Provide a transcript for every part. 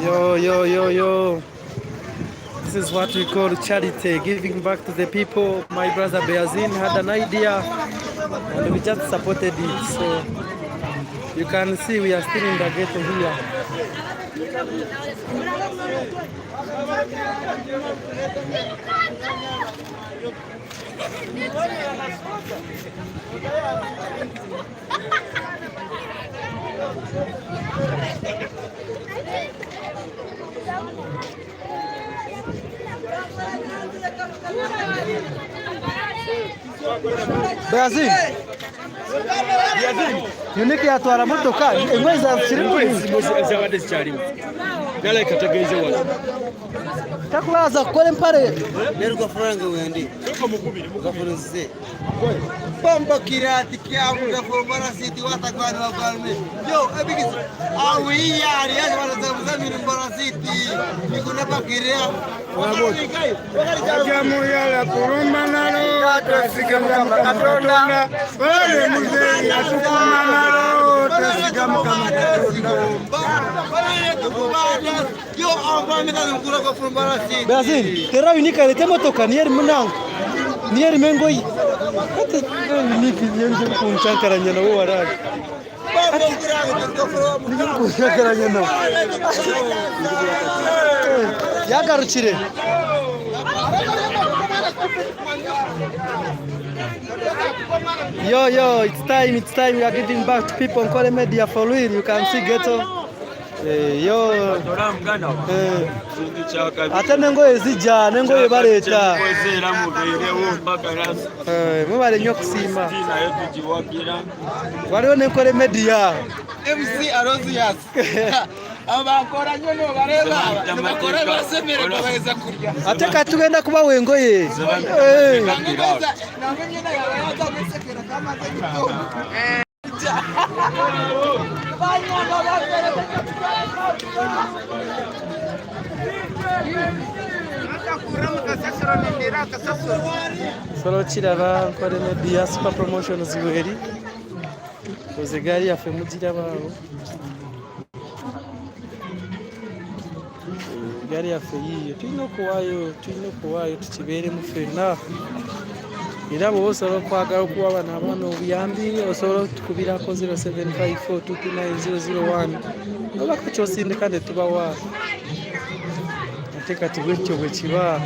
Yo, yo, yo, yo. This is what we call charity, giving back to the people. My brother Beazin had an idea and we just supported it. So you can see we are still in the ghetto here. Brazil. Unique yatwara motoka engoye zakirimu zabadde zikyalimu nalabika tegenze wala takulaza kukora empare Neruka franga wendi gafunze Bomba kirati kyamu gafumara siti watakwani wakalme yo ebigis awi yari yaje wala mbara siti nikuna bakiria Jamuyala kulumba nalo twesiga Mukama Katonda ole muzeeyi atukuma nalo twesiga Mukama Katonda. Brazil tera unique alete motoka niyo erimu nango niyo erimu engoye ate unique niyo nje kunchankaranya nawe waraye niyo kunchankaranya nawe yagarukire. Yo, yo, it's time, it's time. We are giving back to people on Nkore Media for real. You can see ghetto. Yo. Ate n'engoye zijja n'engoye baleeta. Era mubeerewo mpaka Mwebale nnyo okusiima. Naye tugiwagira. Waliwo ne Nkore Media. MC Aloysius abakora nnyo nobareba nibakora basemererwa baheza kurya Ate kati tugenda kubawa engoye. Nange nyina yawe yaza kwesekera kamaze gitongo Osobola okiraba Nkore Media Super Promotions weri. Oza egaali yaffe mugiraba awo. Egaali yaffe yiiyo tulina okuwaayo tulina okuwaayo tukibeeremu ffenna. Era bw'oba osobola okwagala okuwa bano abaana obuyambi osobola otukubirako 0754229001 obako ky'osindika ne tubawa. Ate kati bwekityo bwe kiba.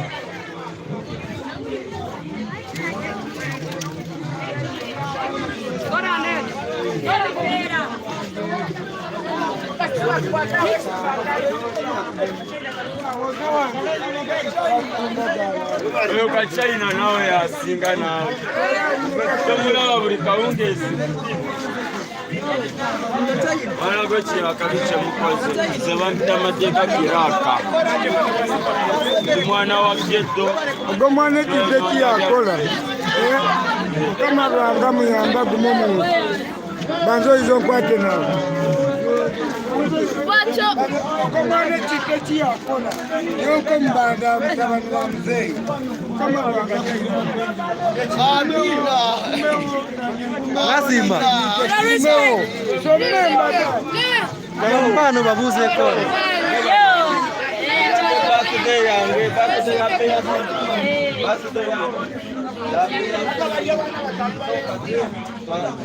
Oyo ka China nawe yasinga naawe tomulaba buli kawungeezi mwana gwe kyakabi kyemukoze nze bampita mateeka kiraka ndi mwana wa ghetto. Ogwo mwana ekidde kiyakola Mukama Ruhanga muyamba gumu omuntu banza oyiza onkwate nawe ogwo mwana ekidde kiyakola yonka omubanda mutabani wa muzeeyi Mukama Ruhanga. Amina. Mwasiima. Somma embaga. Bano mukwano babuuzeeko. Birthday yange, birthday ya birthday yange.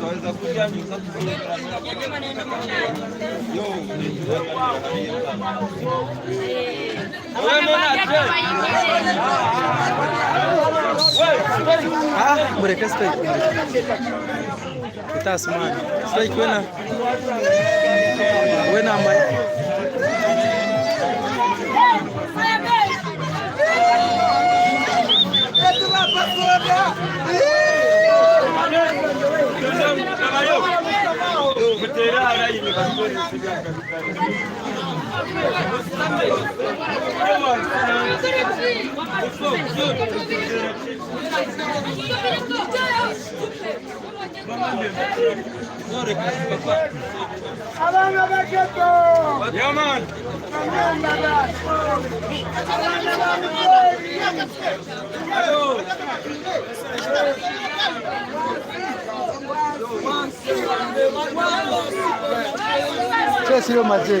Twaweza kuja Ah, mureke strike. Utasimama. Strike wena. Wena ama. Abaana ba ghetto. Yeah, man. Kyesiro maje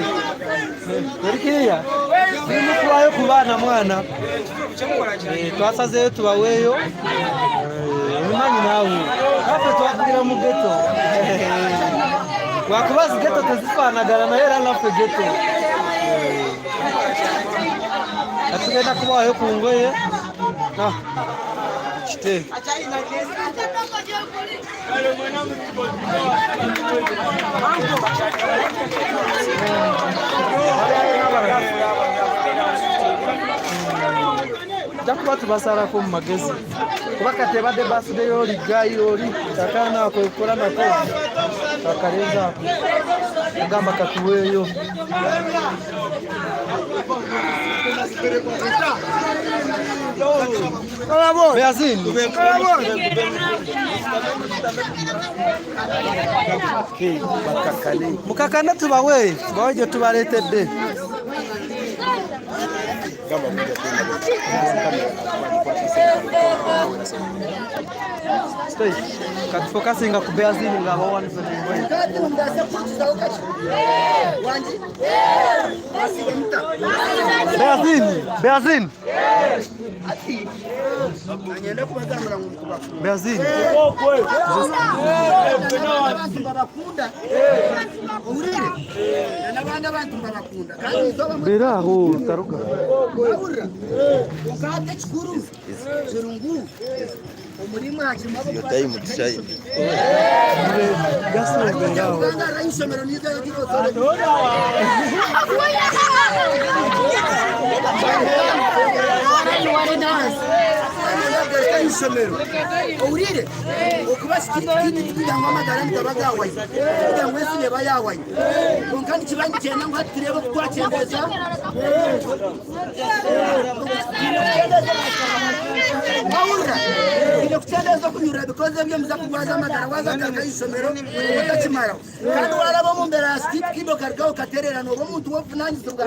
erikiya nimukwayo ku baana mwana twasazeyo tubaweeyo obimanyi naawe naffe twakugira mu geto wakuba zi geto tezifaanagana naye era naffe geto atugenda kubaayo ku ngoye kite nja kuba tubasalako mu magezi kuba kati ebadde birthday oli gayi oli akaana ako ekola nako akalenzi ako agamba katuweeyo. Beazini. Mukakane tubawe, tubawe gye tubaleetedde. Katufokasinga ku Beazini nga abawanise. Beazini, Beazini. Beazini. Beraho taruka. Ourire okuba kugira ngo amagara ntabagawaye kugira ngo wese neba yawaye kandi kibanyi cyenda ngo turebe twakendeza Aura ino kucendeza kunyura bikoze byo muza kugwaza amagara waza kayisomero utakimara kandi waraba mu mbere ya skip kido kargaho katerera no omuntu wovunanyizwa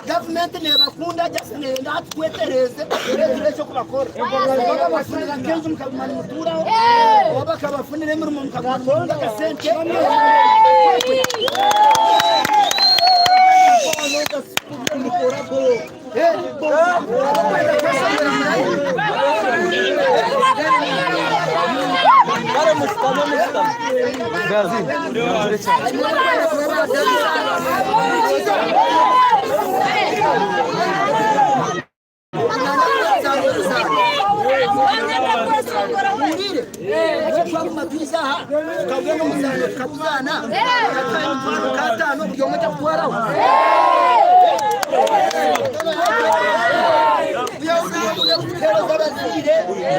Government nebakunda just nenda atukwetereze turecho kubakora babafunira kenzo mukagumana muturaho obakabafunira emirimo mukagumana kasente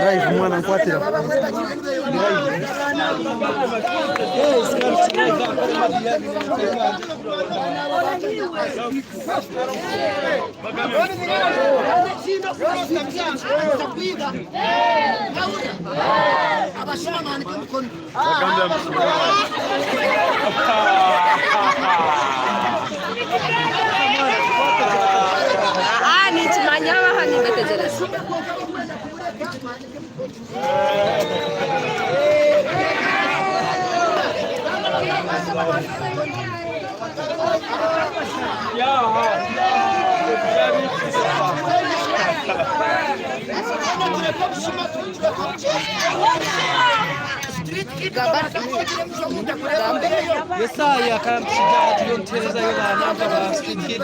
Drive mwana nkwatira. Yesaya akamshija tulionteleza yola namba street kid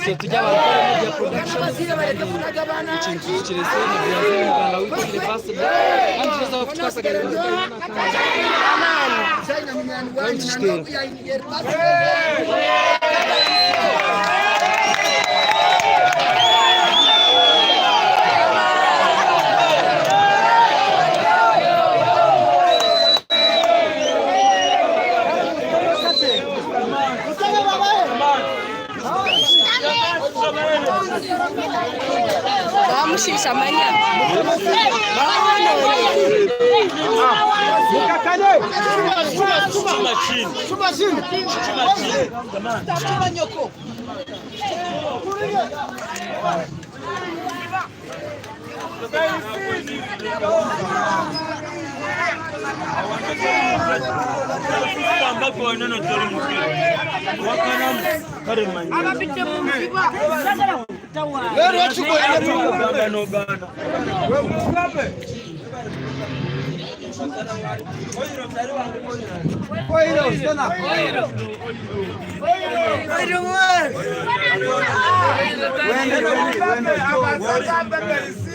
so tujya bakora media production ikintu kiresene byazini Uganda wiki first antuza kutukasa gari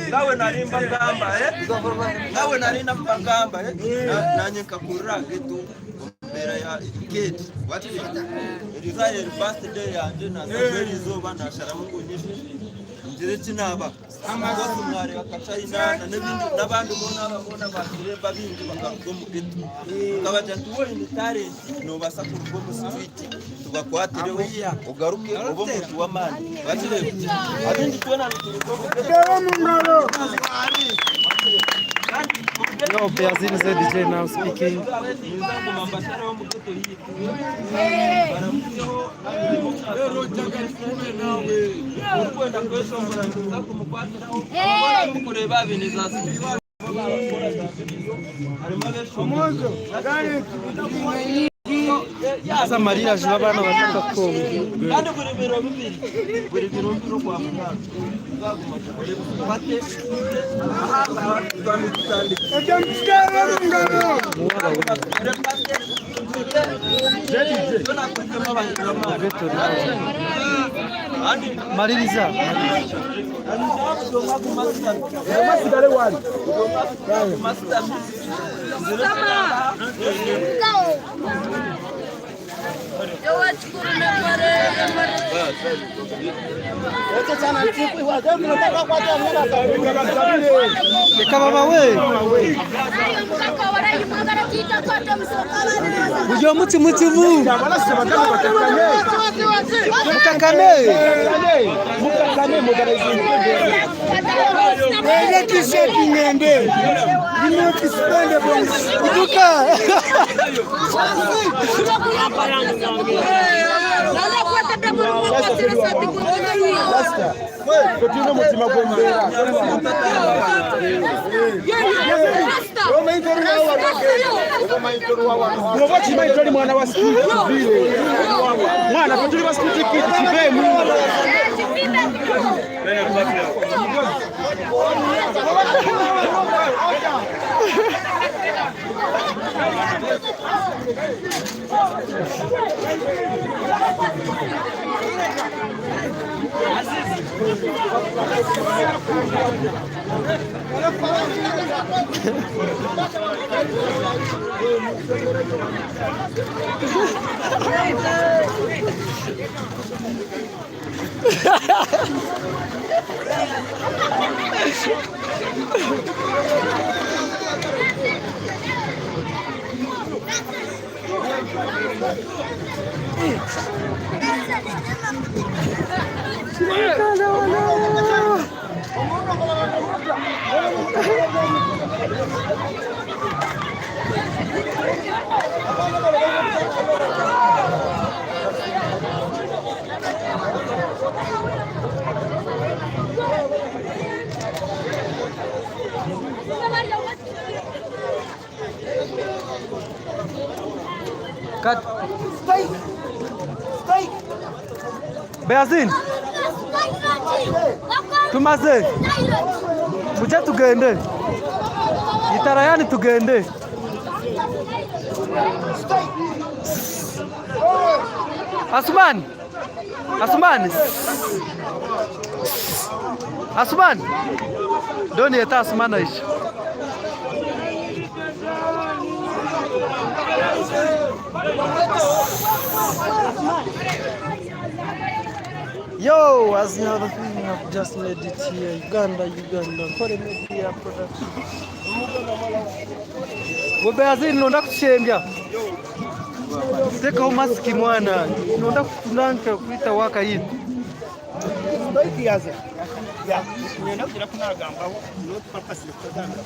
Nawe narinda mbagamba nanye nkakurira getu mbera ya gate watiri birthday yanje nasabwe izuba nasharaho ngo nyishe ngire kinaba amagozi mwari bakachayina n'ibindi n'abandi bona babona bakiremba bindi bakarugo mu getu kabaja tuwe ni talent no basa kurugo mu street tubakwatireho ugaruke ubo muntu w'amani watire abindi tubona turugo mu getu. Yo, Beazin is DJ now speaking. Amarira abana bashaka konga. Kandi buri biro bibiri buri biro bibiri kwa muganga Maririza. Reka baba we ujya muti mutivu mukakane kuduka. Cut. Beazin. Tumaze. Muje tugende. Itarayani tugende. Asuman. Asuman. Asuman. Doni eta Asuman aishi. Yo, as you know, the thing I've just made it here, Uganda, Uganda, Kore Media Production. Webeazini nonda kushembya. Teka maski mwana, nonda kutunanka kuita waka yitu. Ya, nenda kugira kunagambaho, not purposely kutagamba.